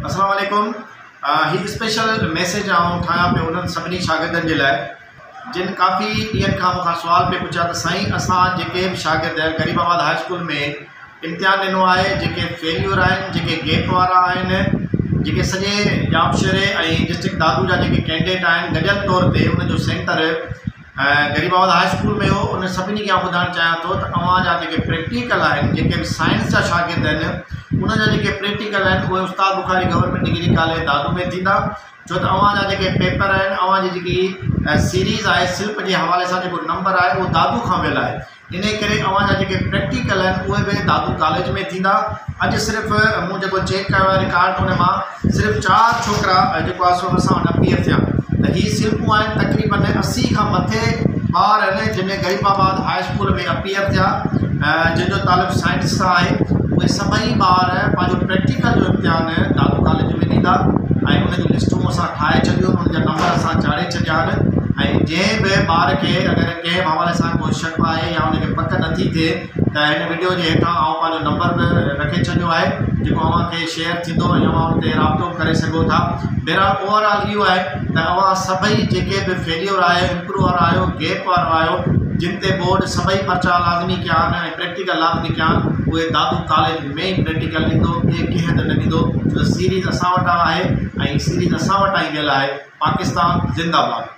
اسلام عليڪم هي special message آئون ٺاهيان پيو انهن سڀني شاگردن جي لاء جن ڪافي ڏينهن کان مون کان سوال پئي پڇيا ته سائين اسان جيڪي به شاگرد غريب آباد هاء اسڪول ۾ امتحان ڏنو آهي جيڪي فيليور آهن جيڪي گيپ وارا آهن جيڪي سڄي ڄامشوري ۽ ڊسٽرڪٽ دادو جا جيڪي ڪينڊيڊيٽ آهن گڏيل طور تي ان جو سينٽر غريب آباد هاء اسڪول ۾ هو ان سڀني کي آئون ٻڌائڻ چاهيان ٿو ته اوهان جا جيڪي پريڪٽيڪل آهن جيڪي به سائنس جا شاگرد آهن انهن جا جيڪي پريڪٽيڪل آهن اهي Ustad Bukhari government degree college Dadu ۾ ٿيندا ڇو ته اوهان جا جيڪي پيپر آهن اوهان جي جيڪي سيريز آهي سلپ جي حوالي سان جيڪو نمبر آهي اهو دادو کان ويل آهي انهي ڪري اوهان جا جيڪي پريڪٽيڪل آهن اهي به دادو ڪاليج ۾ ٿيندا. اڄ صرف مون جيڪو چيڪ ڪيو آهي رڪارڊ ان مان صرف چار ڇوڪرا جيڪو آهي سو اسان وٽ اپيئر ٿيا ته هي سلپون آهن تقريبن 80 کان مٿي ٻار آهن جن ۾ غريب آباد هاء اسڪول ۾ اپيئر ٿيا جن جو تعلق سائنس سان آهي اهي سڀئي ٻار پنهنجو پريڪٽيڪل جو امتحان دادو ڪاليج ۾ ڏيندا ۽ ان جون لسٽون اسان ٺاهي ڇڏيون ان جا نمبر اسان چاڙهي ڇڏيا آهن ۽ جنهن به ٻار کي اگر ڪنهن به حوالي سان ڪو شڪ آهي يا ان کي پڪ نٿي ٿئي ته هن وڊيو جي هيٺان آئون پنهنجو نمبر به رکي ڇڏيو آهي جيڪو اوهان کي شيئر ٿيندو ۽ اوهان ان تي رابطو به ڪري سگهو ٿا بهرحال اوور آل اهو آهي ته اوهان سڀئي جيڪي به فيليور آهيو امپروور آهيو گيپ وارو آهيو جن تي بورڊ سڀئي پرچا لازمي ڪيا آهن ۽ پريڪٽيڪل لازمي ڪيا آهن اهي دادو ڪاليج ۾ ئي پريڪٽيڪل ڏيندو ٻئي ڪنهن هنڌ نه ڏيندو ڇو ته سيريز اسان وٽان آهي ۽ سيريز اسان وٽان ئي ويل آهي پاڪستان زنده باد.